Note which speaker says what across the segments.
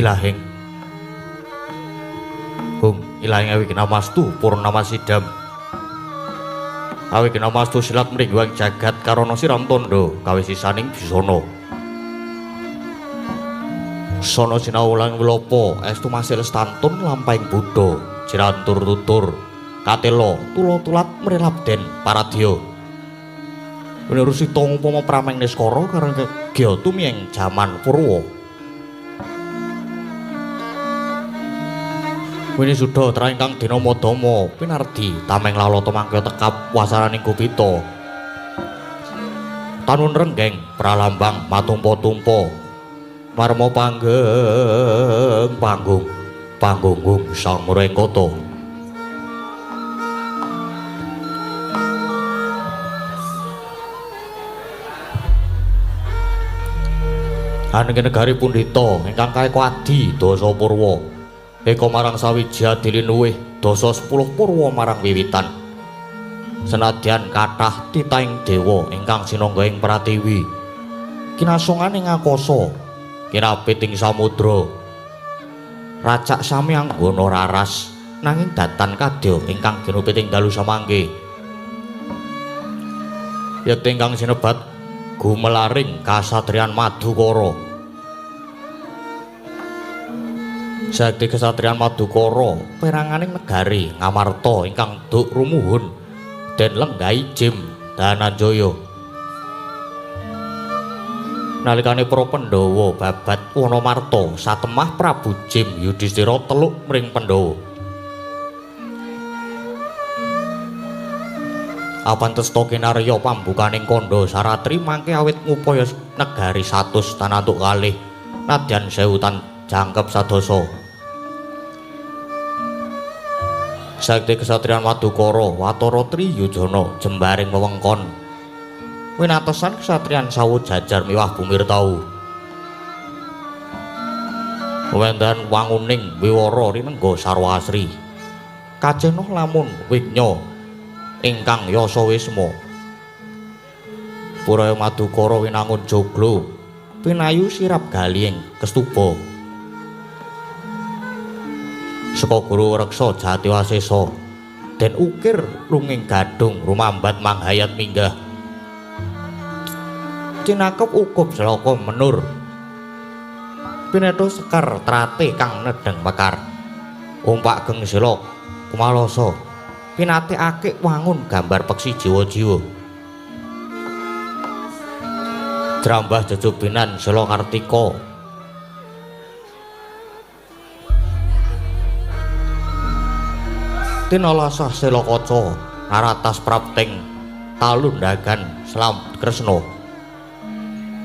Speaker 1: Ilahing Hum ilahing awi kinamastu purnama sidam awi kinamastu silat mringguang jagat karana siram tondo kawe sisaning bisana sono sinau ulang wilopo estu masih lestantun lampahing buddha jirantur tutur katelo tulo tulat mrilabden paradya menerusi tong upama prameng niskara karang kegya tumiyeng jaman Purwa. Wini suda terang ingkang dina madama pinardi tameng lalata mangkya tekap wasaraning gupita. Tanun renggeng pralambang matumpa-tumpa marma panggeng panggung panggunggung sang mrengkata. Anenging negari pundhita ingkang kaeka adi dasa purwa. Eka marang sawiji adilinuwih dasa 10 purwa marang wiwitan. Senadyan kathah titahing dewa ingkang sinangga ing pratiwi. Kinasungane ngakasa, kinapit ing samudra. Racak sami anggana raras nanging datan kadya ingkang ginupit ing dalu samangke. Yekti ingkang sinebat gumelaring kasatriyan Madukara. Sakti kasatriyan Madukara peranganing negari Ngamarta ingkang duk rumuhun den lenggahi Jim Dananjaya. Nalikane para Pandhawa babat Wanamarta satemah Prabu Jim Yudhistira teluk mring Pandhawa. Apantesta kinarya pambukaning kandha saratri mangke awit ngupaya negari 100 tanantuk kalih nadyan 1000 tan jangkep sadasa. Sakti kesatriyan Madukara watara triyujana jembaring wewengkon winatesan kesatriyan sawu jajar miwah bumirtau. Wendan wanguning wiwara rinengga sarwa asri. Kacenoh lamun wignya ingkang yasa wisma. Puraya Madukara winangun joglo pinayu sirap galihing kestuba. Saka guru reksa Jatiwasesa den ukir lunging gadhung rumambat manghayat minggah. Cinakep ukup selaka menur. Pinetha sekar trate kang nedheng mekar. Umpak geng sila kumalasa. Pinate akik wangun gambar peksi jiwa-jiwa. Jrambah jejubinan Sela Kartika. Tinalasah Sela Kaca naratas prapting talundagan Selam Kresna.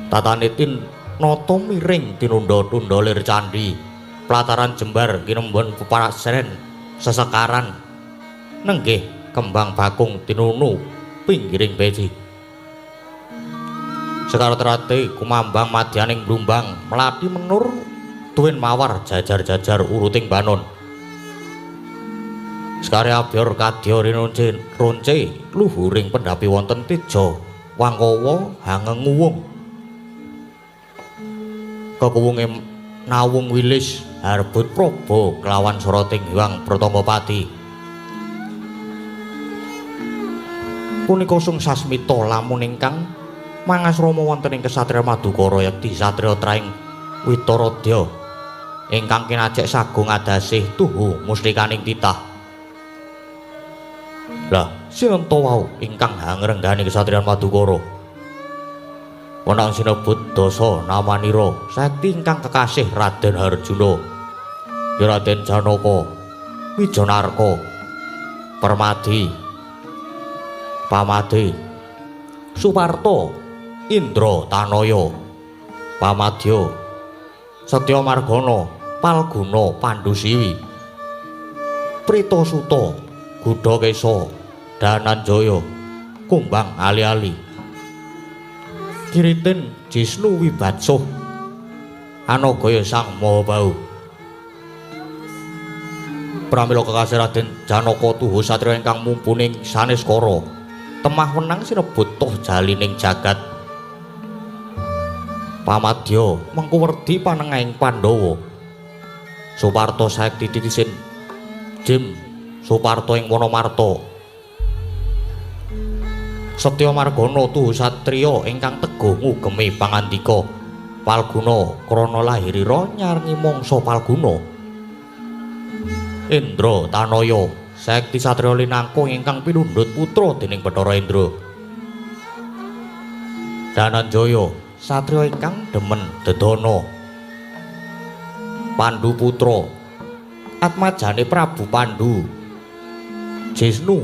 Speaker 1: Tatane tin nata miring tinunda-tunda lir candhi plataran jembar kinembon peparasren sesekaran nenggih kembang bakung tinunu pinggiring peci. Sekar terate kumambang madyaning blumbang melati menur tuwin mawar jajar-jajar uruting banon. Sekare abyor kadya rinonce ronce luhuring pendhapi wonten teja wangkawa hangenguwung. Kekuwunge nawung wilis harbut praba kelawan soroting Hyang Pratanggapati. Punika sung sasmita lamun ingkang mangasrama wonten ing kesatriya Madukara yekti satriya traing Witaradya ingkang kinacek sagung adasih tuhu mustikaning titah. Lah sinten ta wau ingkang hangrenggani kesatriyan Madukara? Wenang sinebut dasa namanira sakti ingkang kekasih Raden Harjuna, ya Raden Janaka, Wijanarka, Permadi, Pamade, Suparta, Indra Tanaya, Pamadya, Setya Margana, Palguna Pandusiwi, Pritasuta, Gudakesa, Dananjaya, Kumbang Ali-ali, Kiritin Jisnu Wibatsuh, Anagaya Sang Mahabahu. Pramila kekasih Raden Janaka tuhu satriya ingkang mumpuning saneskara temah wenang sinebut toh jalining jagat. Pamadya mengku werdi panengahing Pandhawa. Suparta saekti titisin Jim Suparta ing Wanamarta. Setya Margana tuhu satriya ingkang teguh ngugemi pangandika. Palguna krana lahirira nyarengi mangsa Palguna. Indra Tanaya saekti satriya linangkung ingkang pinundhut putra dening Bathara Indra. Dananjaya satriya ingkang demen dedana. Pandu putra atmajane Prabu Pandu. Jisnu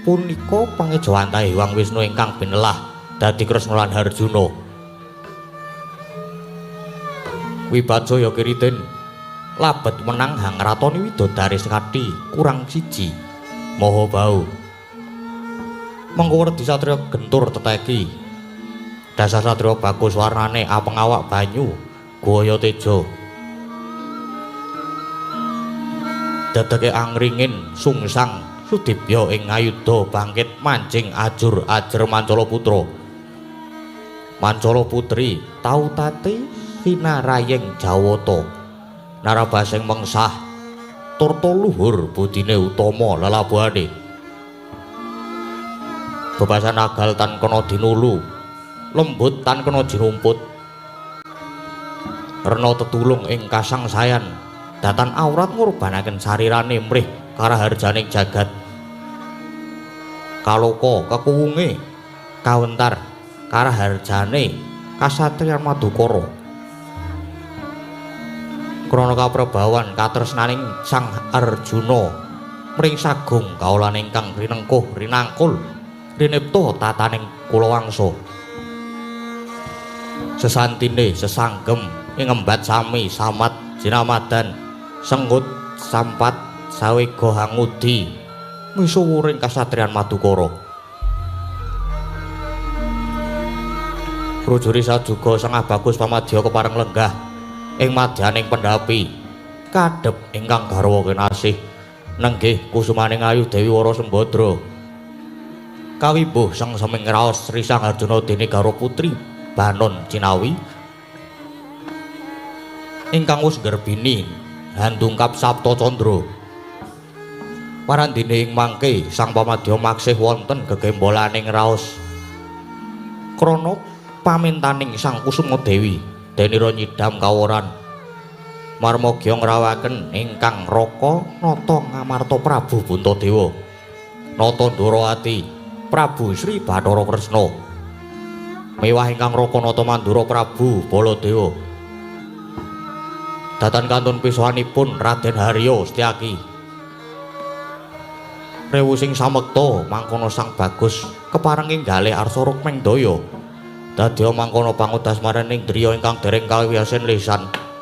Speaker 1: punika pangejawantahe Hyang Wisnu ingkang binelah dadi Kresna lan Harjuna. Wibacaya Kiritin labet menang hangratoni widodari sekati kurang siji Mahabau. Mengko werdi satriya gentur teteki. Dasar satriya bagus warnane apeng awak banyu guaya teja. Dedeke angringin sungsang sudibya ing ngayuda bangkit mancing ajur ajer mancala putra. Mancala putri tautate sinarayeng Jawata. Narabasing mengsah turta luhur budine utama lelabuhane. Bebasan agal tan kena dinulu, lembut tan kena jinumput. Rena tetulung ing kasangsayan, datan awrat ngurbanaken sarirane mrih karaharjaning jagat. Kaloka kekuwunge kawentar karaharjane kasatriyan Madukara. Krana kaprebawan katresnaning Sang Arjuna mring sagung kaulan ingkang rinengkuh rinangkul rinipta tataning kulawangsa. Sesantine sesanggem ing embat sami samat jinamadan senggut sampat sawega hangudi misuwuring kasatriyan Madukara. Prujuri sajuga sengah bagus pamadya kepareng lenggah ing madyaning pendhapi kadhep ingkang garwa kinasih nenggih kusumaning ayu Dewi Wara Sembadra. Kawimbuh sengseming raos Sri Sang Arjuna dene garwa putri Banon Cinawi ingkang wis nggerbini handungkap Sapta Candra. Parandene ing mangke sang pamadya maksih wonten gegembolaning raos krana pamintaning Sang Kusuma Dewi denira nyidam kaworan marmagya ngrawaken ingkang raka nata Ngamarta Prabu Puntadewa nata Ndorowati Prabu Sri Bathara Kresna mewah ingkang raka nata Mandura Prabu Baladewa datan kantun pisohanipun Raden Harya Setyaki. Rewu sing samekta mangkono Sang Bagus kepareng ing galih arsa Rukmengdaya dadya mangkono pangudas marang driya ingkang dereng kawiyasen lisan.
Speaker 2: Pak.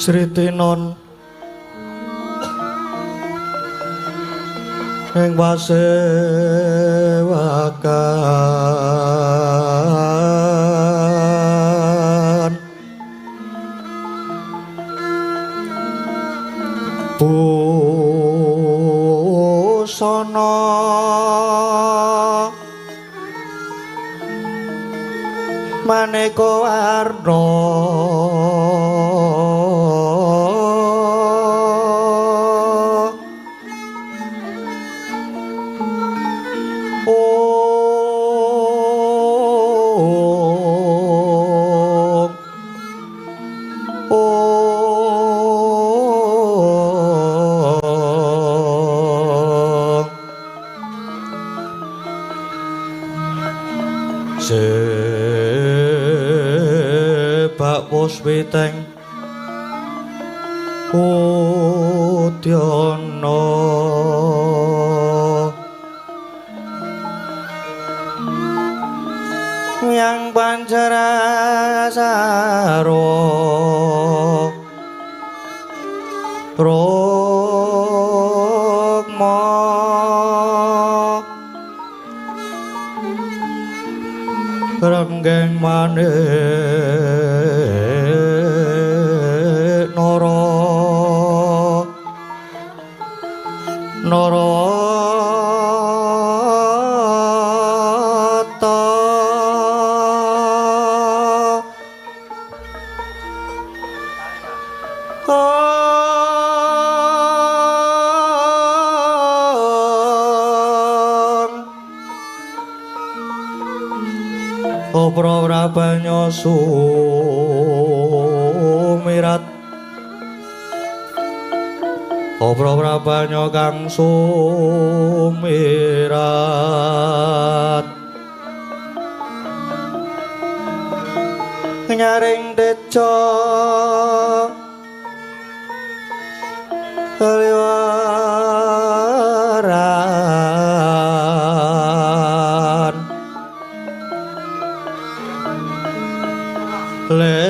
Speaker 1: Sritinon ing pasewakan busana maneka warna sebak puspiteng udyana yang pancarasaro rukma renggeng manik nara narata Obra-brabanya sumirat Obra-brabanya kang sumirat nyaring teja liwaran ler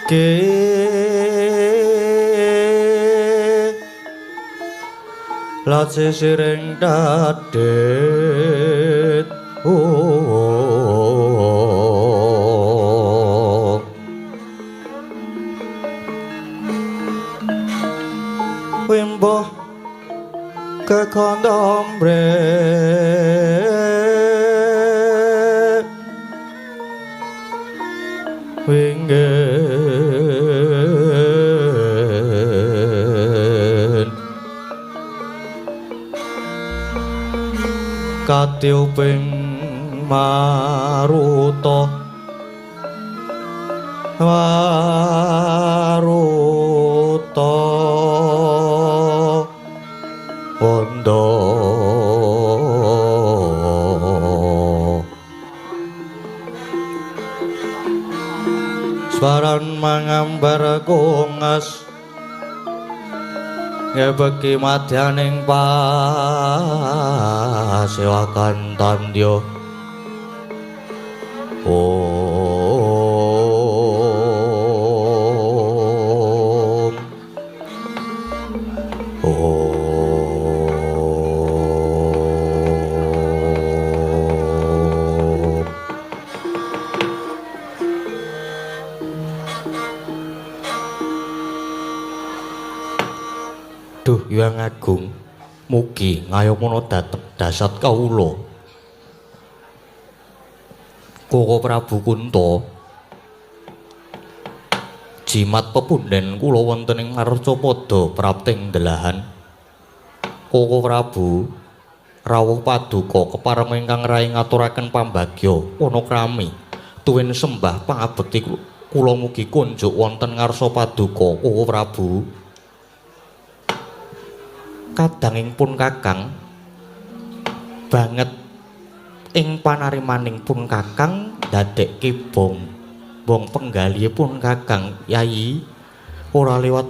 Speaker 1: ke lace sireng dadet wimbo kekondombre wingin katiuping maruta maruta wanda Swaran mangambar kongas ngebeki madyaning pasewakan tandya. Om Om. Duh Hyang Agung, mugi ngayomana dateng dasat kawula. Koko Prabu Kunta, jimat pepunden kula wonten ing Marcapada prapting delahan. Koko Prabu rawuh paduka kepareng ingkang rai ngaturaken pambagya panakrami tuwin sembah pangabekti kula mugi kunjuk wonten ngarsa paduka Koko Prabu. Kadanging pun Kakang banget ing panarimaning pun Kakang ndadekke bong bong penggalihe pun Kakang Yayi ora lewat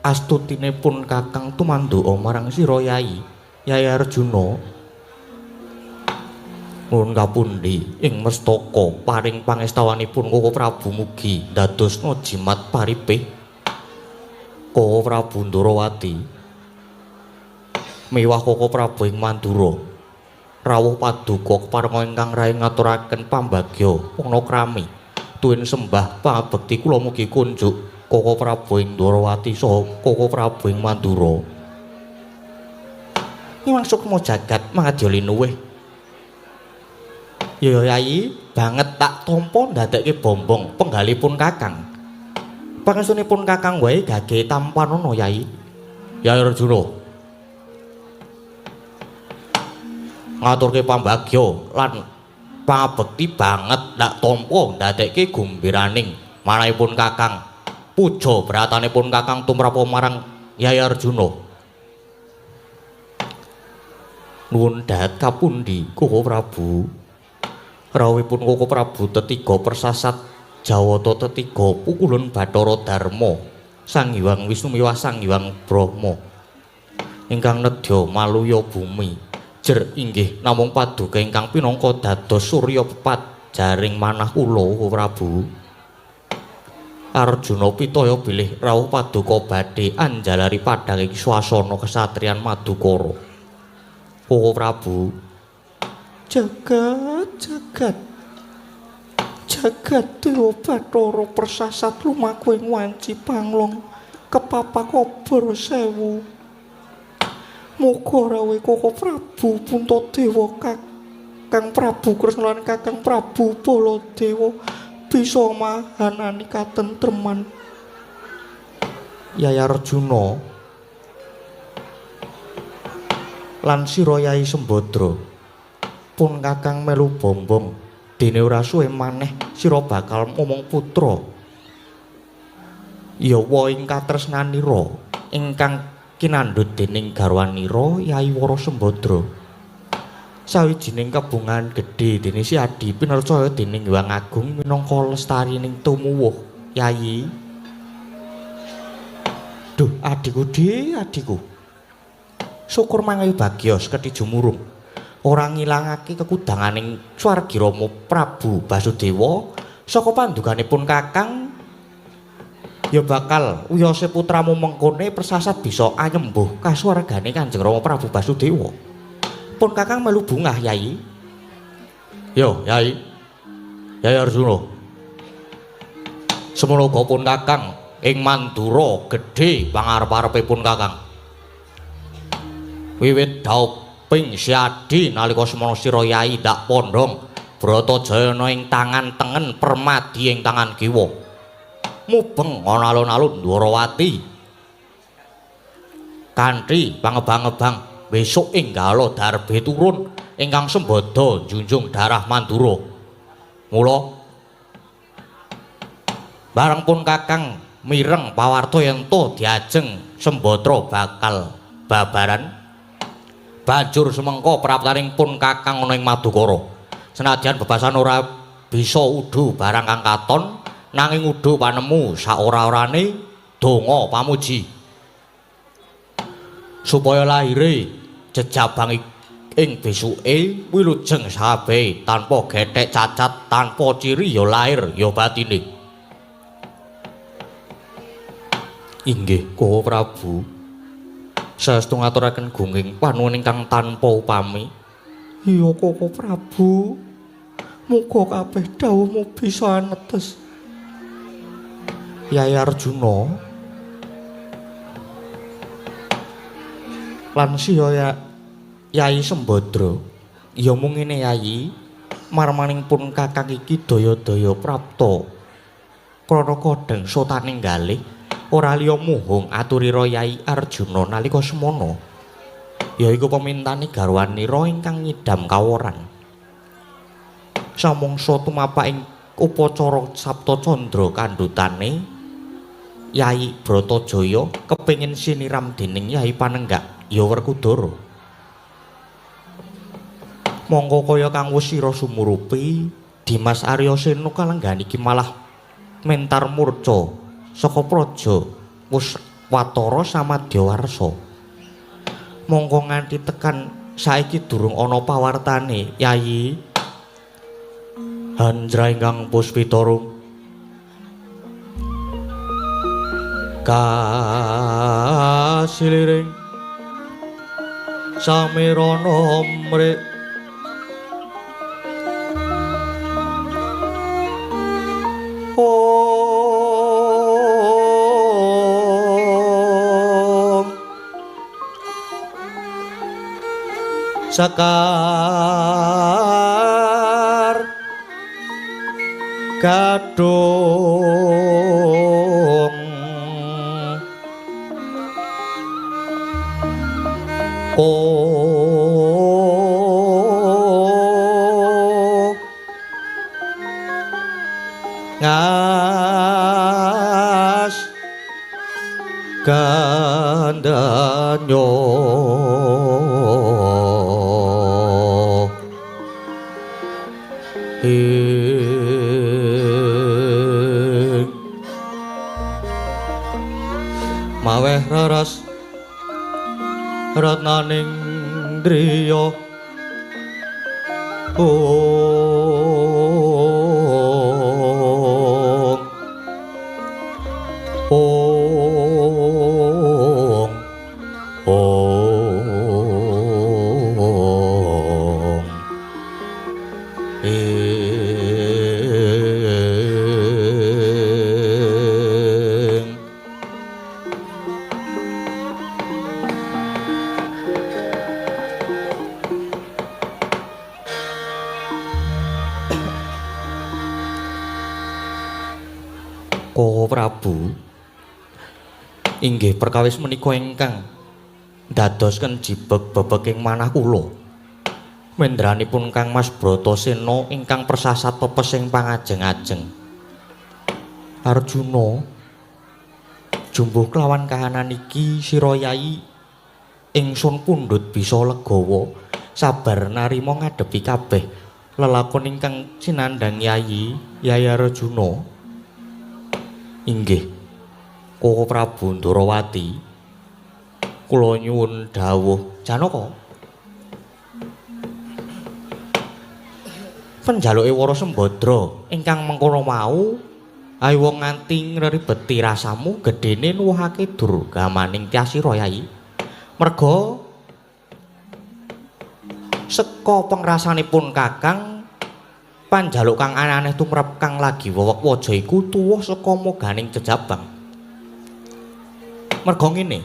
Speaker 1: astutine pun Kakang tumanduka marang sira Yayi Yayi Arjuna. Nuwun kapundi ing mestaka paring pangestawanipun Koko Prabu mugi ndadosna jimat paripih Koko Prabu Ndorowati miwah Koko Prabu ing Mandura. Rawuh paduka keparenga ingkang rayi ngaturaken pambagya panakrami tuwin sembah pangabekti kula mugi kunjuk Koko Prabu ing Ndorowati saha Koko Prabu ing Mandura. Imang sukma jagat mangadya linuwih. Ya Yayi, banget tak tampa ndadekke bombong penggalipun Kakang. Pangestunipun Kakang wae gage tampanana Yayi. Yayi Arjuna. Ngaturke pambagya lan pangabekti banget tak tampa ndadekke gumbiraning manahipun Kakang. Puja bratanipun Kakang tumrap marang Yayi Arjuna. Nuwun dahat kapundi Koko Prabu? Rawuhipun Koko Prabu tetiga persasat Jawata tetiga pukulun Bathara Darma Sang Hyang Wisnu miwah Sang Hyang Brahma ingkang nedya maluya bumi jer inggih namung paduka ingkang pinangka dados surya pepat jaring manah kula Koko Prabu. Arjuna pitaya bilih rawuh paduka badhe anjalari padhang ing swasana kesatriyan Madukara. Koko Prabu, jagat jagat jagat dewa bathara persasat lumaku ing wanci panglong kepapak obor sewu. Muga rawuh Koko Prabu Puntadewa Kakang Prabu Kresna lan Kakang Prabu Baladewa bisa mahanani katentreman. Yaya Arjuna lan sira Yai Sembadra, pun Kakang melu bombong dene ora suwe maneh sira bakal momong putra. Ya wa ing katresnanira ingkang kinandhut dening garwanira Yai Wara Sembadra. Sawijining kebungan gedhe dene si Adi pinercaya dening Hyang Agung minangka lestarining tumuwuh Yai. Duh, adhiku dhe, adhiku. Syukur mangayu bagya sekedhi jumurung. Ora ngilangake kekudanganing swargi Rama Prabu Basudewa saka panduganipun Kakang ya bakal wiyose putramu mengkone persasat bisa anyembuh kasuwargane Kanjeng Rama Prabu Basudewa. Pun Kakang melu bungah Yai. Yo Yai. Yai Arjuna. Semono uga pun Kakang ing Mandura gedhe pangarep-arepipun Kakang. Wiwit dauping siadi nalika semono sira Yai ndak pondhong Bratajayana ing tangan tengen Permadi ing tangan kiwa. Mubeng ana alun-alun Dwarawati. Kanthi pangebang-ebang besok ing gala darbe turun ingkang sembada njunjung darah Mandura. Mula bareng pun Kakang mireng pawarta yen to diajeng Sembadra bakal babaran. Banjur semengko praptaning pun Kakang ana ing Madukara. Senadyan bebasan ora bisa udu barang kang katon, nanging udu panemu saora-orane donga pamuji. Supaya lahire jejabang ing besuke wilujeng sabe tanpa gethek cacat, tanpa ciri ya lahir ya batine. Inggih Koko Prabu. Saestu ngaturaken gunging panuwun ingkang tanpa upami. Iya Koko Prabu. Muga kabeh dhawuhmu bisa anetes. Yai Arjuna lan siya Yai Sembadra. Ya mung ngene Yai, marmaning pun Kakang iki daya-daya prapta krana kodheng sotaning galih ora liya muhung aturira Yai Arjuna nalika semana. Yaiku pemintane garwanira ingkang nyidam kaworan. Samangsa tumapak ing upacara Sapta Candra kandhutane Yai Bratajaya kepengin siniram dening Yai Panenggak ya Werkudara. Mongko kaya kang wis sira sumurupi, Dimas Aryasena kalenggahan iki malah mentar murca saka praja wis watara samadya warsa. Mongko nganti tekan saiki durung ana pawartane Yai. Hanjra ingkang puspitarum kasiliring samirana mrik om sekar gadung ko ngas gandanyo ing maweh raras ratnaning driya ong ong ong ing Ko Prabu inggih perkawis menika ingkang ndadosken jibeg bebeking manah kula. Mendranipun Kang Mas Bratasena ingkang persasat pepes ing pangajeng-ajeng. Arjuna jumbuh kelawan kahanan iki sira yai ingsun pundhut bisa legawa sabar narima ngadepi kabeh lelakon ingkang sinandhang yai Yai Arjuna. Inggih Koko Prabu Ndorowati kula nyuwun dawuh Janaka. Penjaluke Wara Sembadra ingkang mengkono mau ayo wong nganti ngribeti rasamu gedene nuwuhake durgamaning tyasira yai. Merga seka pengrasanipun Kakang panjaluk kang aneh-aneh tumrap kang lagi wewek waja iku tuwuh saka moganing jejabang. Merga ngene,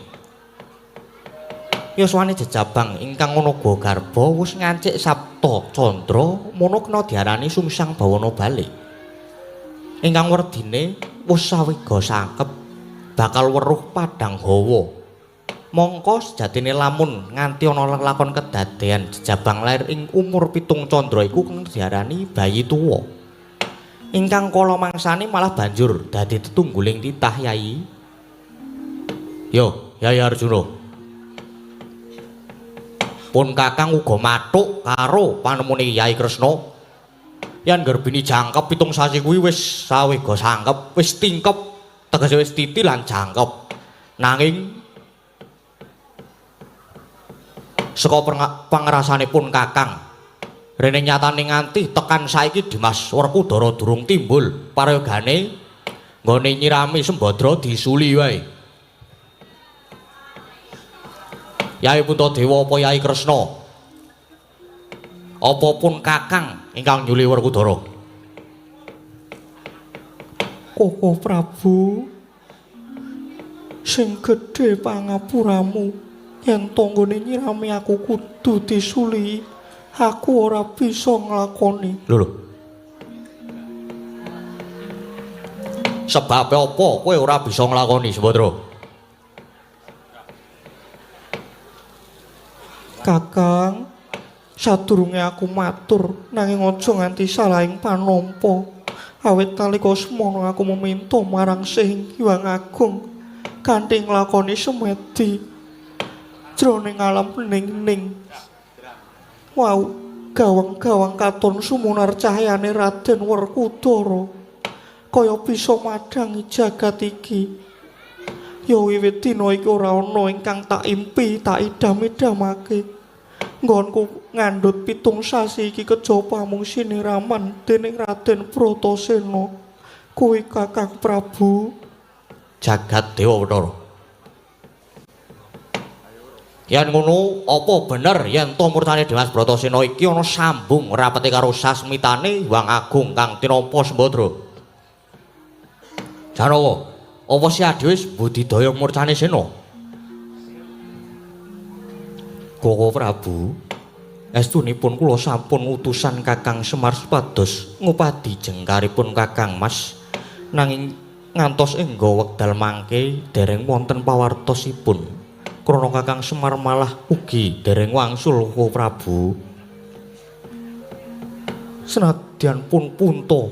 Speaker 1: yuswane jejabang ingkang ana gua garba wis ngancik Sabta Candra mono kena diarani sungsang bawana bali. Ingkang werdine wis sawiga sangkep bakal weruh padhang hawa. Mongko sejatine lamun nganti ana lelakon kedadean jejabang lair ing umur 7 candra iku kena diarani bayi tuwa. Ingkang kala mangsane malah banjur dadi tetungguling titah yai. Yo, Yai Arjuna. Pun Kakang uga mathuk karo panemune Yai Kresna. Yen garbini jangkep 7 sasi kuwi wis sawega sangkep, wis tingkep, tegese wis titi lan jangkep. Nanging saka pangrasanipun Kakang rene nyatane nganti tekan saiki Dimas Werkudara durung timbul parayogane nggone nyirami Sembadra disuli wae. Yai Puntadewa apa Yai Kresna apa pun Kakang ingkang nyuli Werkudara? Koko Prabu sing gedhe pangapuramu yen tanggane nyirami aku kudu disuli, aku ora bisa nglakoni. Lho lho. Sebabe apa kowe ora bisa nglakoni, Sembadra? Kakang, sadurunge aku matur nanging aja nganti salahing panampa. Awit nalika semono aku meminta marang Sing Hyang Agung kanthi nglakoni semedi jroning alam ning-ning. Wau, gawang-gawang katon sumunar cahyane Raden Werkudara kaya bisa madhangi jagat iki. Ya wiwit dina iki ora ana ingkang tak impi, tak idam-idamake. Nggonku Ngandhut 7 sasi iki kejaba amung siniraman dening Raden Bratasena. Kuwi Kakang Prabu. Jagat Dewa Bathara. Yen ngono, apa bener yen to murtane Dimas Bratasena iki ana sambung rapete karo sasmitane Hyang Agung kang tinampa Sembadra? Janawa, apa si Adi wis budidaya murcane Sena? Koko Prabu, estunipun kula sampun utusan Kakang Semar supados ngupadi jengkaripun Kakang Mas, nanging ngantos engga wekdal mangke dereng wonten pawartosipun. Krana Kakang Semar malah ugi dereng wangsul Koko Prabu. Senadyan pun punta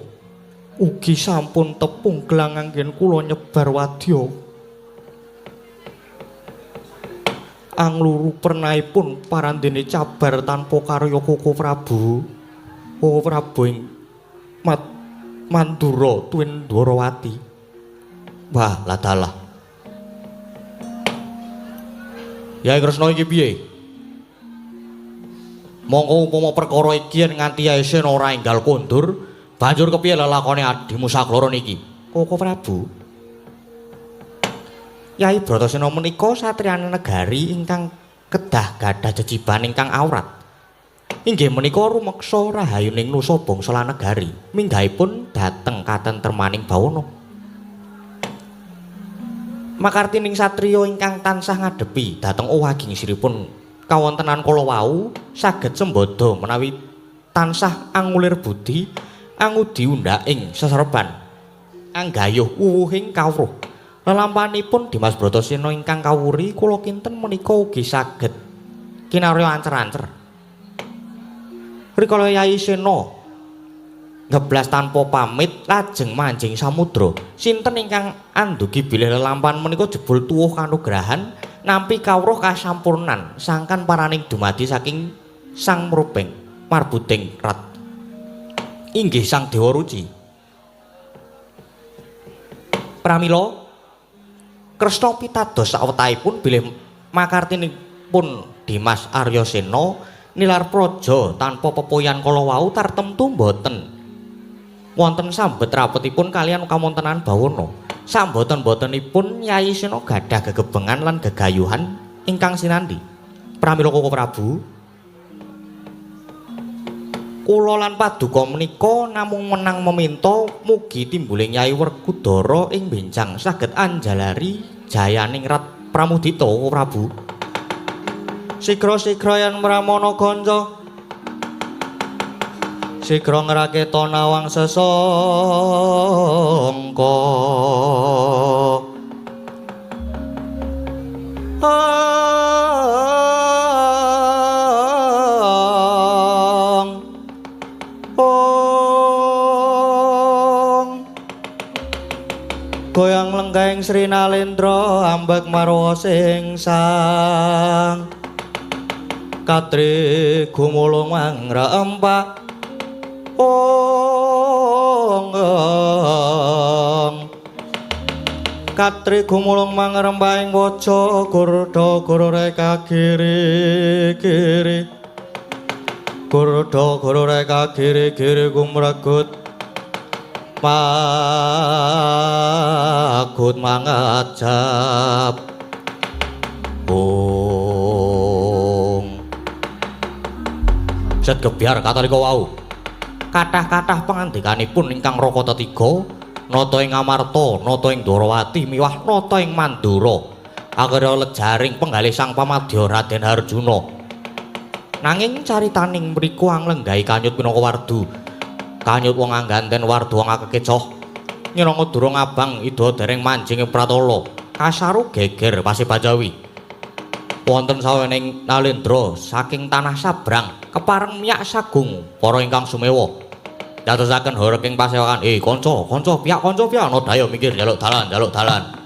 Speaker 1: ugi sampun tepung gelang anggen kula nyebar wadya. Angluru pernaipun parandene cabar tanpa karya Koko Prabu. Koko Prabu ing Mandura tuwin Dwarawati. Wah, ladalah. Yai Kresna iki piye? Mongko upama perkara iki yen nganti Yai Sena ora enggal kondur, banjur kepiye lelakone adimu sakloro niki? Koko Prabu. Yai Bratasena menika satriyane negari ingkang kedah gadah jejiban ingkang awrat. Inggih menika rumeksa rahayuning nusa bangsa lan negari, minggahipun dhateng katentremaning bawana. Makartining satriya ingkang tansah ngadepi dhateng owaging siripun kawontenan kala wau saged sembada menawi tansah angulir budi angudi undhaking seserban anggayuh wuwuhing kawruh. Lelampanipun Dimas Bratasena ingkang kawuri kula kinten menika ugi saged kinarya ancer-ancer. Rikala Yai Sena ngeblas tanpa pamit lajeng manjing samudra, sinten ingkang andugi bilih lelampan menika jebul tuwuh kanugrahan nampi kawruh kasampurnan sangkan paraning dumadi saking Sang Mrubeng Marbuding Rat. Inggih Sang Dewa Ruci. Pramila Kresna pitados sawetahipun bilih makartinipun Dimas Aryasena nilar praja tanpa pepoyan kala wau tartemtu mboten wonten sambet rapetipun kaliyan kawontenan bawana. Samboten-botenipun Yai Sena gadah gegebengan lan gegayuhan ingkang sinandi. Pramila Koko Prabu, kula lan paduka menika namung menang meminta mugi timbuling Yai Werkudara ing benjang saged anjalari jayaning Rat Pramudita. Koko Prabu. Sigra-sigra yen Pramana kanca sigra ngraketa nawang sesangka. Ong ong goyang lenggahing Sri Nalendra ambek marwa sing sang katri gumulung mangrempak. Ong katri gumulung mangrembah ing waja gurda gurureka kiri kiri gurda gurureka kiri kiri gumregut magut mangajab. Ong set gebyar katalika wau. Kathah-kathah pangandikanipun ingkang Raka tetiga, nata ing Amarta, nata ing Dwarawati, miwah nata ing Mandura. Akhira lejaring penggalih Sang Pamadya Raden Harjuna. Nanging caritaning mriku anglenggahi kanyut minangka wardu. Kanyut wong angganten wardu wong akekecoh. Nyeranga durung abang ida dereng manjing ing pratala. Kasaru geger Paseban Jawi. Wonten sawening Nalendra saking tanah Sabrang kepareng miyak sagung para ingkang sumewa. Dadosaken horeg ing pasewakan, kanca, kanca piyak, kanca piyak ana daya minggir njaluk dalan, njaluk dalan.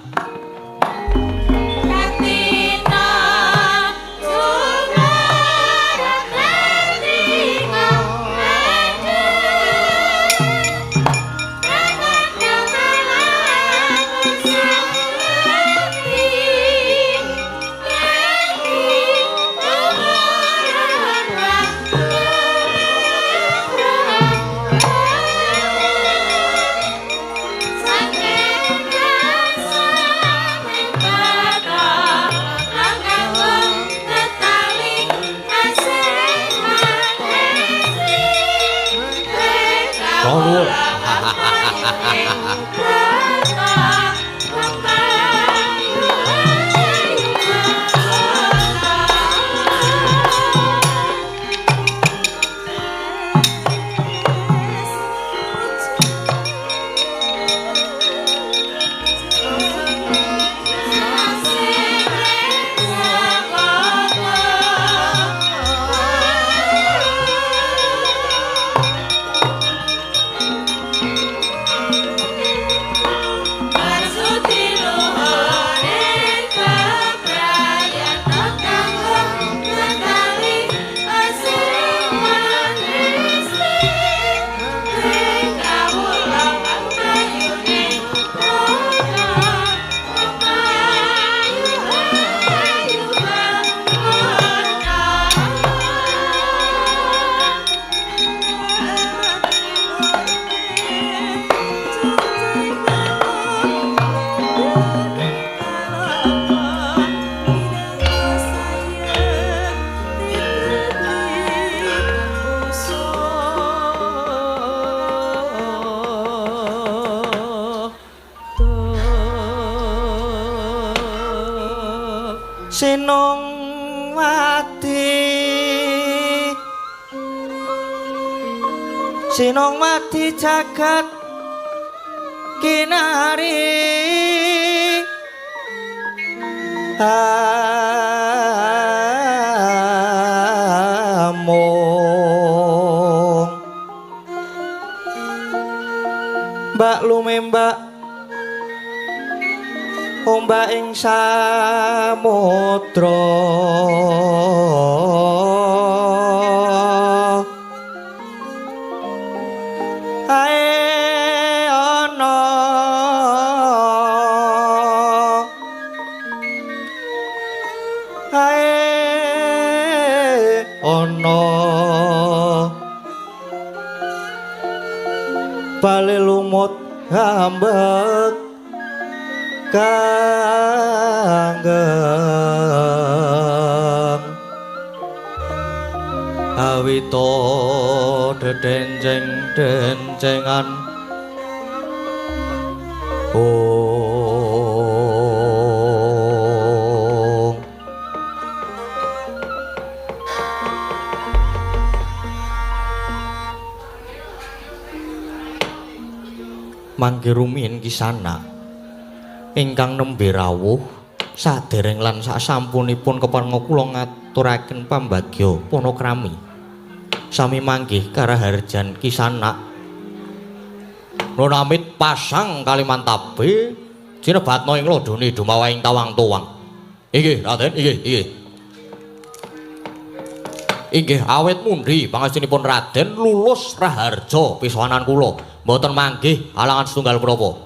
Speaker 1: Sinung wadi, sinung wadi jagat kinari. Amung mbak lumembak ombak ing samudra. Ae ana, ae ana bale lumut ambek kanggeng awita dedenceng-dencengan. Ong mangke rumiyin kisana ingkang nembe rawuh sadereng lan sasampunipun keparenga kula ngaturaken pambagya panakrami sami manggih karaharjan kisana. Nun amit pasang Kalimantabe cinebatna ing lodone dumawahing tawang tuwang. Inggih Raden, inggih, inggih. Inggih awit mundhi pangestunipun Raden lulus raharja pisowanan kula. Mboten manggih halangan setunggal menapa.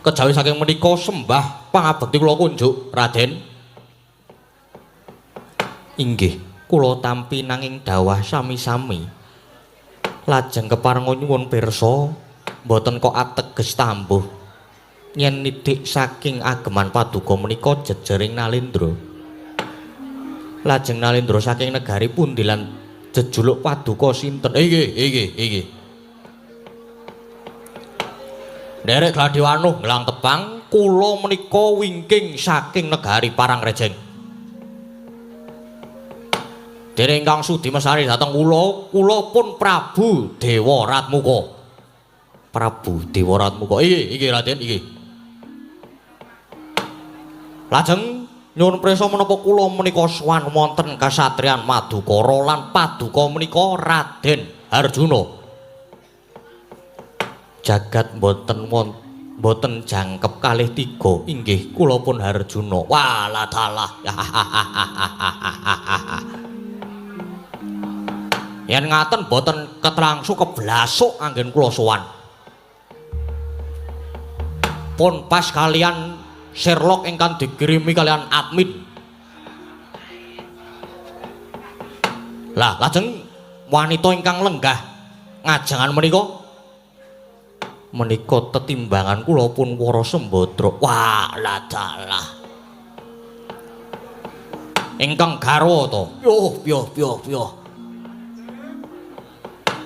Speaker 1: Kejawi saking menika sembah pangabekti kula kunjuk Raden. Inggih, kula tampi nanging dawah sami-sami. Lajeng keparenga nyuwun pirsa mboten kok ateges tambuh yen nidik saking ageman paduka menika jejering Nalendra. Lajeng Nalendra saking negari pundi lan jejuluk paduka sinten? Inggih, inggih, inggih. Nderek Gladiwanuh nglang tepang kula menika wingking saking negari Parangrejeng. Dene ingkang sudi mesani dhateng kula, kula pun Prabu Dewa Ratmuka. Prabu Dewa Ratmuka. Inggih, inggih Raden, inggih. Lajeng nyuwun prisa menapa kula menika sowan wonten kasatriyan Madukara lan paduka menika Raden Harjuna. Jagat mboten mboten jangkep kalih tiga. Inggih kula pun Harjuna. Walah dalah. Yen ngaten mboten ketrangsu keblasuk anggen kula sowan. Pun pas kalian Sherlock ingkang dikirimi kalian admin. Lah lajeng wanita ingkang lenggah ngajengan menika menika tetimbangan kula pun Wara Sembadra. Walah dalah. Ingkang garwa to. Yoh yoh yoh yoh.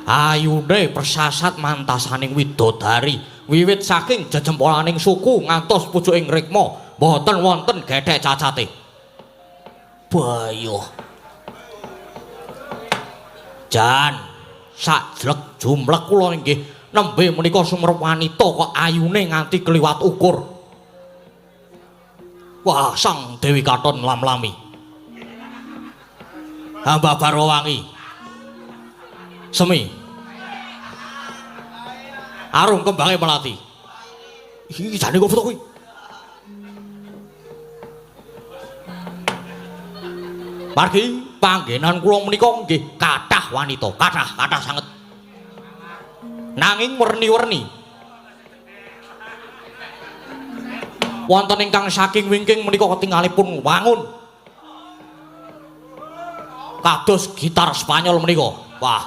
Speaker 1: Ayune persasat mantasaning widodari wiwit saking jejempolaning suku ngantos pucuking rikma mboten wonten gethek cacate. Bayoh. Jan sajlek jumlek kula inggih nembe menika sumerep wanita kok ayune nganti kliwat ukur. Wah, Sang Dewi Katon lam-lami. Hamba Barwawangi. Semi. Arum kembange melati. Iki jane kok foto kuwi. Margi panggenan kula menika nggih kathah wanita, kathah, kathah sanget. Nanging werni-werni. Wonten ingkang saking wingking menika ketingalipun wangun. Kados gitar Spanyol menika. Wah,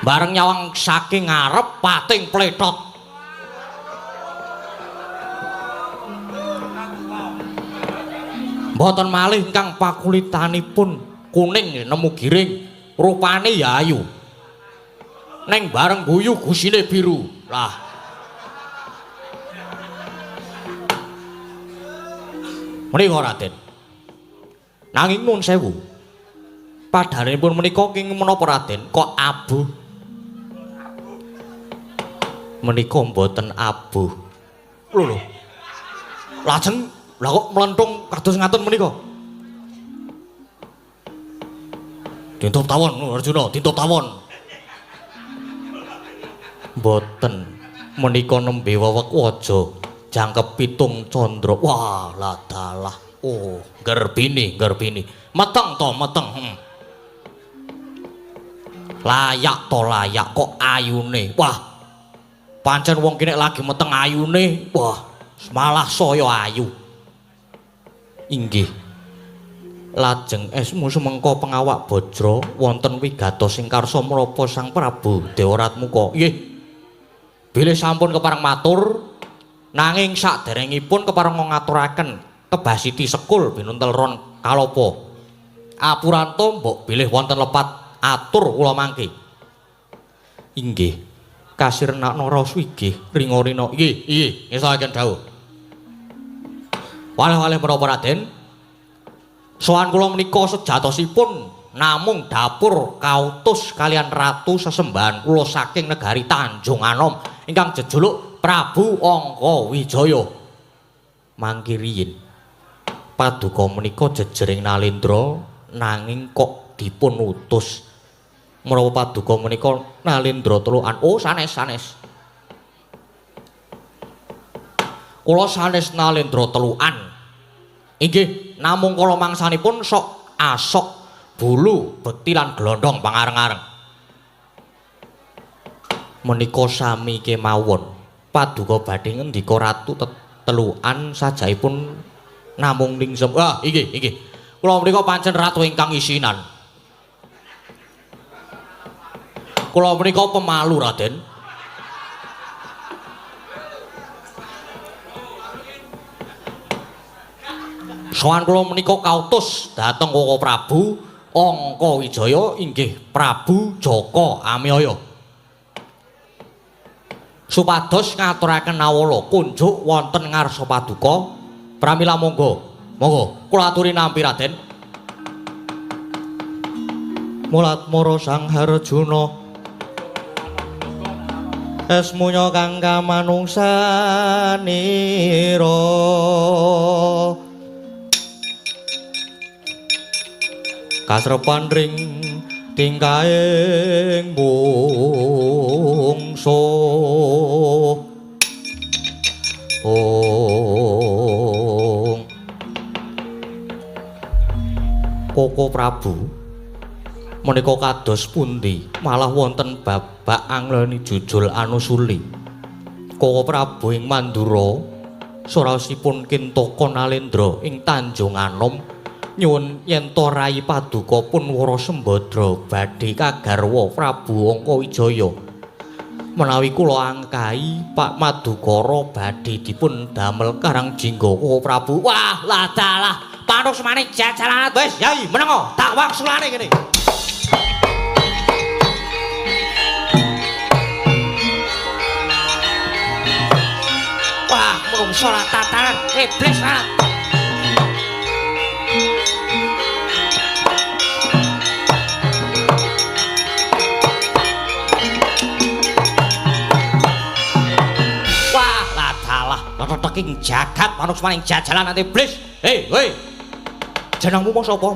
Speaker 1: Bareng nyawang saking ngarep pating pletot. Mboten malih ingkang pakulitanipun kuning nemu giring, rupane ya ayu. Neng bareng guyu gusine biru. Lah. Menika Raden. Nanging nuwun sewu. Padhanipun menika kenging menapa Raden? Kok abuh? Menika mboten abuh. Lho lho. Lajeng lha kok mlenthung kados ngaten menika? Dintup tawon Arjuna, dintup tawon. Mboten. Menika nembe wewek waja jangkep pitung candra. Wah, lah dalah. Oh, gerbini, gerbini. Meteng to, meteng. Layak to layak kok ayune. Wah. Pancen wong kene lagi meteng ayune. Wah, malah saya ayu. Inggih. Lajeng esmu sumengko pengawak bajra wonten wigatos ing karsa menapa Sang Prabu Dewaratmuka. Nggih. Bilih sampun kepareng matur, nanging saderengipun kepareng ngaturaken kebasiti sekul binuntel ron kalapa. Apuranta mbok bilih wonten lepat atur kula mangke. Inggih. Kasirnakna raos wigih ringa-rina. Nggih, nggih, ngestokaken dawuh. Waleh-waleh menapa Raden? Sowan kula menika sejatosipun namung dapur kautus kalian ratu sesembahan kula saking negari Tanjung Anom ingkang jejuluk Prabu Angka Wijaya. Mangki riyin paduka menika jejering Nalendra nanging kok dipun utus menapa paduka menika Nalendra telukan. Oh, sanes sanes. Kula sanes Nalendra telukan. Inggih, namung kala mangsanipun sok asok bulu bekti lan glondong pangareng-areng. Menika sami kemawon. Paduka badhe ngendika ratu telukan sajaipun namung ningsem. Ah, inggih, inggih. Kula menika pancen ratu ingkang isinan. Kula menika pemalu, Raden. Sowan kula menika kautus dhateng Koko Prabu Angka Wijaya inggih Prabu Jaka Amiyaya. Supados ngaturaken nawala kunjuk wonten ngarsa paduka. Pramila monggo. Monggo kula aturi nampi Raden. Mulat mara Sang Harjuna esmunya kang kamanungsanira. Kasrepan ring tingkahing mungsuh. Ong Koko Prabu menika kados pundi malah wonten babak angleni jujul anusuli. Koko Prabu ing Mandura suraosipun Kintaka Nalendra ing Tanjung Anom nyuwun yen to rayi paduka pun Wara Sembadra badhe kagarwa Prabu Angka Wijaya. Menawi kula angkahi Pak Madukara badhe dipun damel Karang Jingga Koko Prabu. Wah, lah dalah panusmane jajalan wis yai menengo tak wangsulane kene. Wah, mungso lah tataran iblis lah. Teking jagat manusmaning jajalan nanti iblis. Hei, hei. Jenengmu mau sapa?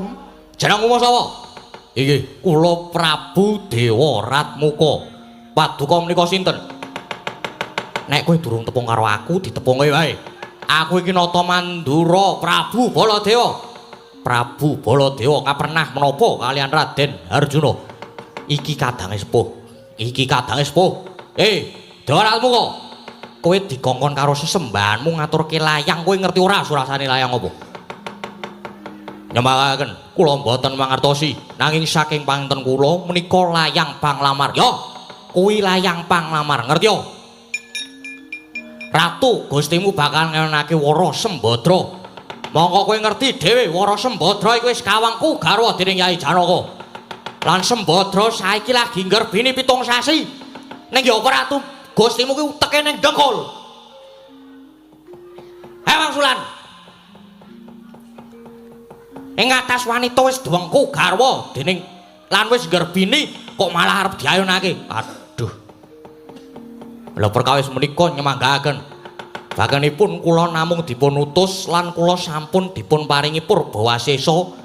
Speaker 1: Jenengmu mau sapa? Inggih, kula Prabu Dewa Ratmuka. Paduka menika sinten? Nek kowe durung tepung karo aku, ditepunge wae. Aku iki Nata Mandura Prabu Baladewa. Prabu Baladewa kapernah menapa kalian Raden Harjuna? Iki kadange sepuh. Iki kadange sepuh. Hei, Dewa Ratmuka. Kowe dikongkon karo sesembahanmu ngaturke layang, kowe ngerti ora surasane layang apa? Nyembakaken, kula mboten mangertosi, nanging saking panginten kula menika layang panglamar. Yo, kuwi layang panglamar, ngerti yo? Ratu Gustimu bakal ngenake Wara Sembadra. Mongko kowe ngerti dhewe Wara Sembadra iku wis kawangku garwa dening Yai Janaka. Lan Sembadra saiki lagi nggerbini 7 sasi. Ning ya apa Ratu Gustimu kuwi uteke ning dengkul. Hei wangsulan. Ing atas wanita wis dwengku garwa dening lan wis nggerbini kok malah arep diayunake. Aduh. Lha perkawis menika nyemanggaaken. Bakanipun kula namung dipun utus lan kula sampun dipun paringi purbawasesa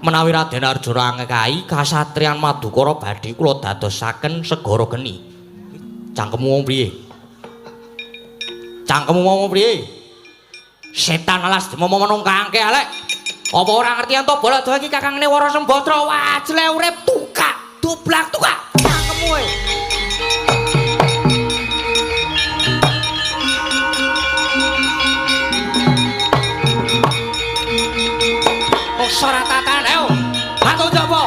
Speaker 1: menawi Raden Arjuna angekahi kasatriyan Madukara badhe kula dadosaken segara geni. Cangkemmu wong piye? Cangkemmu wong piye? Setan alas dimomo menungkangke alek. Apa ora ngerti ento Balada iki kakangne Wara Sembadra wajle urip tukak, dublak tukak. Cangkemmu e. Ora tatan ayo. Bantu jaba.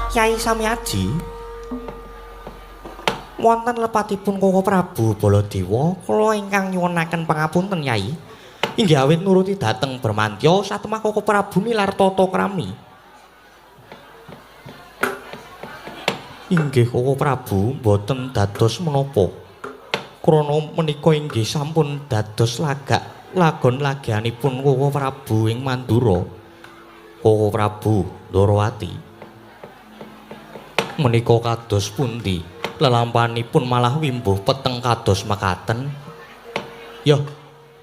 Speaker 1: Kyai Samyaji wonten lepatipun Koko Prabu Baladewa kula ingkang nyuwunaken pangapunten Yai inggih awit nuruti dhateng Bramantya satemah Koko Prabu nilar tata krami. Inggih Koko Prabu mboten dados menapa krana menika inggih sampun dados lagak lagon lagianipun Koko Prabu ing Mandura. Koko Prabu Ndorowati menika kados pundi lelampanipun malah wimbuh peteng kados mekaten. Yoh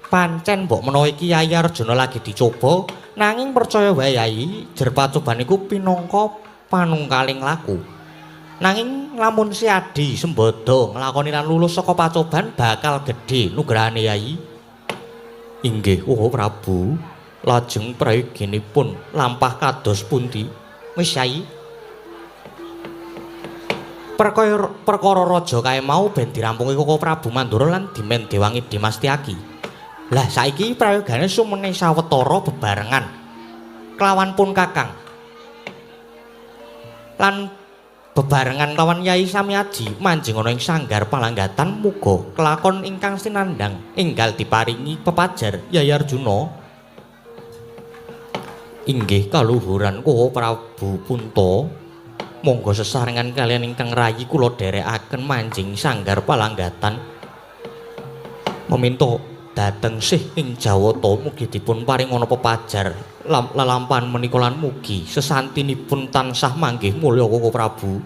Speaker 1: pancen mbok menawa iki Yai Arjuna lagi dicoba nanging percaya wae Yai jer pacoban iku pinangka panungkaling laku. Nanging lamun si Adi Sembada nglakoni lan lulus saka pacoban bakal gedhe nugrahane Yai. Inggih Koko Prabu lajeng prayoginipun lampah kados pundi? Wis Yai, perkara raja kae mau ben dirampungi Koko Prabu Mandura lan dimen Dewangi Dimastiaki. Lah saiki prayogane sumene sawetara bebarengan kelawan pun Kakang lan bebarengan lawan Yai Samyaji manjing ana ing sanggar palanggatan muga kelakon ingkang sinandhang enggal diparingi pepajar Yai Arjuna. Inggih kaluhuran Koko Prabu Punta. Monggo sesarengan kalian ingkang rayi kula dherekaken manjing sanggar palanggatan. Meminta dhateng sih ing Jawata mugi dipun paringana pepajar lelampahan menika lan mugi sesantinipun tansah manggih mulya Koko Prabu.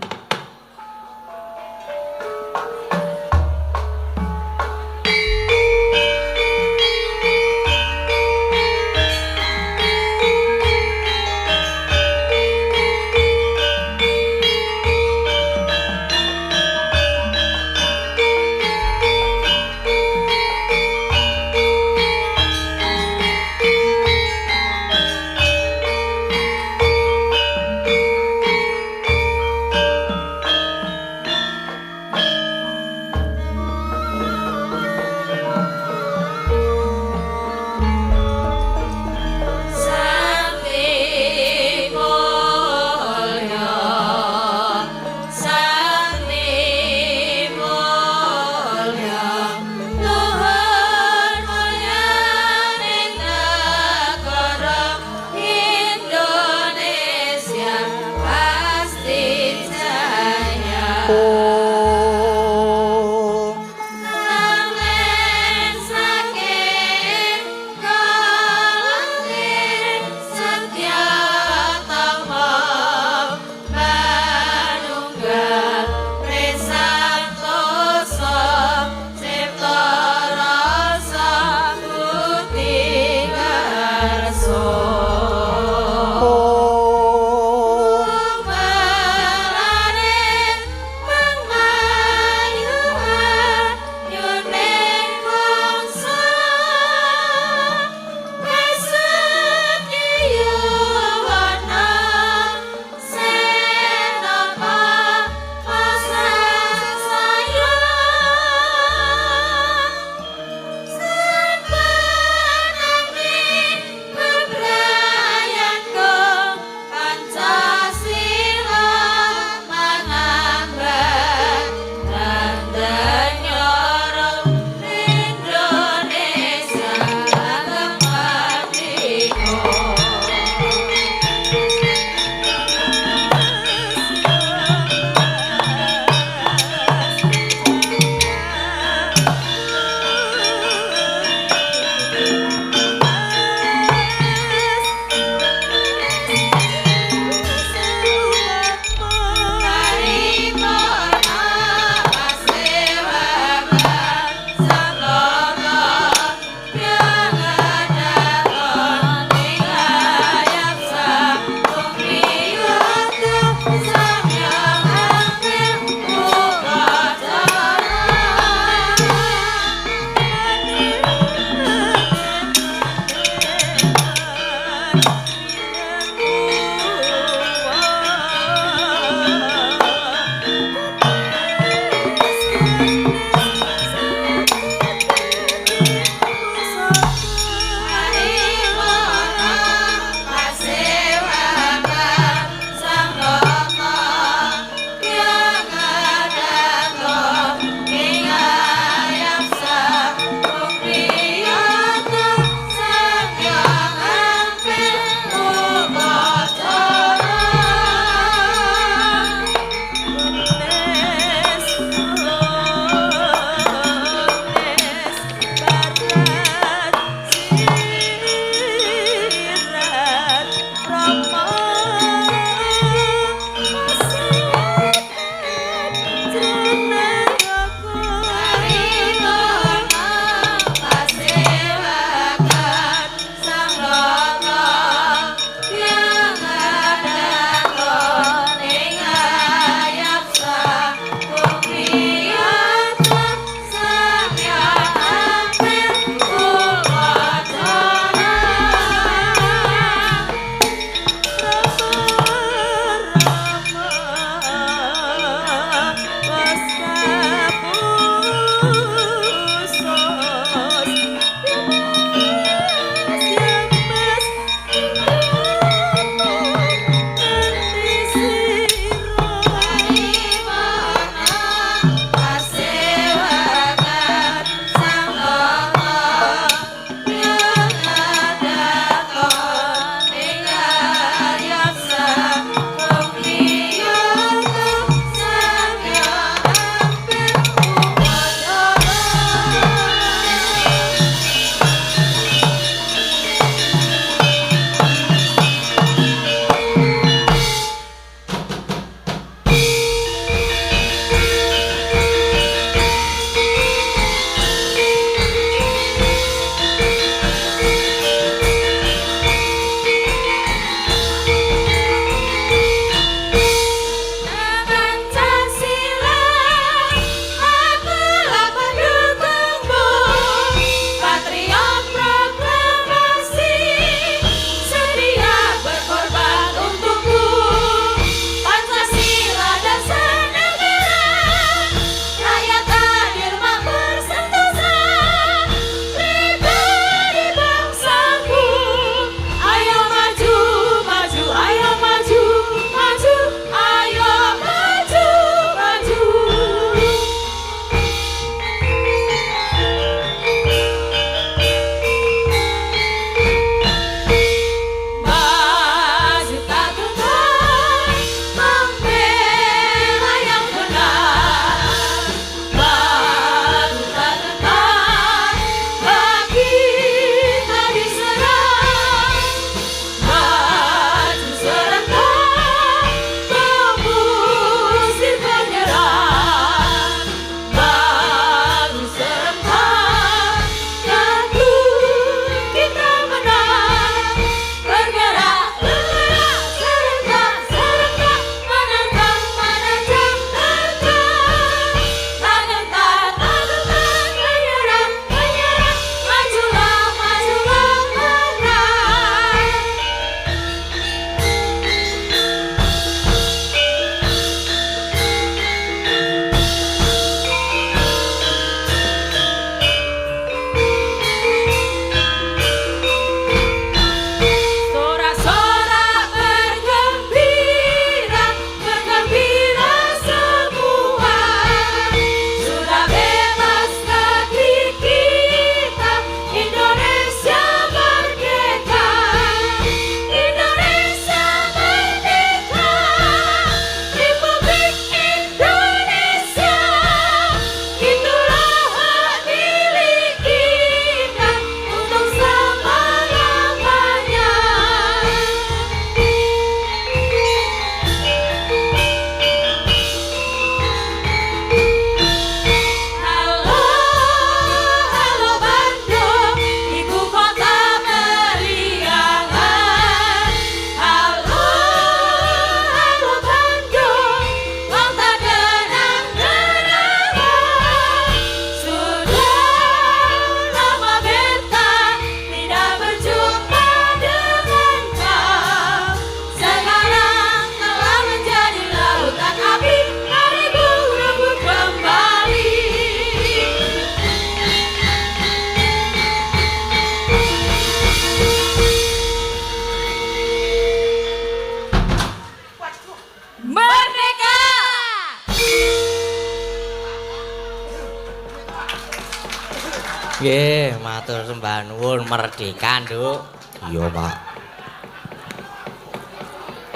Speaker 2: Nggih, matur sembah nuwun, merdeka, Nduk.
Speaker 1: Iya, Pak.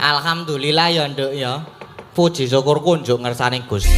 Speaker 2: Alhamdulillah ya, Nduk ya.
Speaker 1: Puji syukur kunjuk ngersaning Gusti.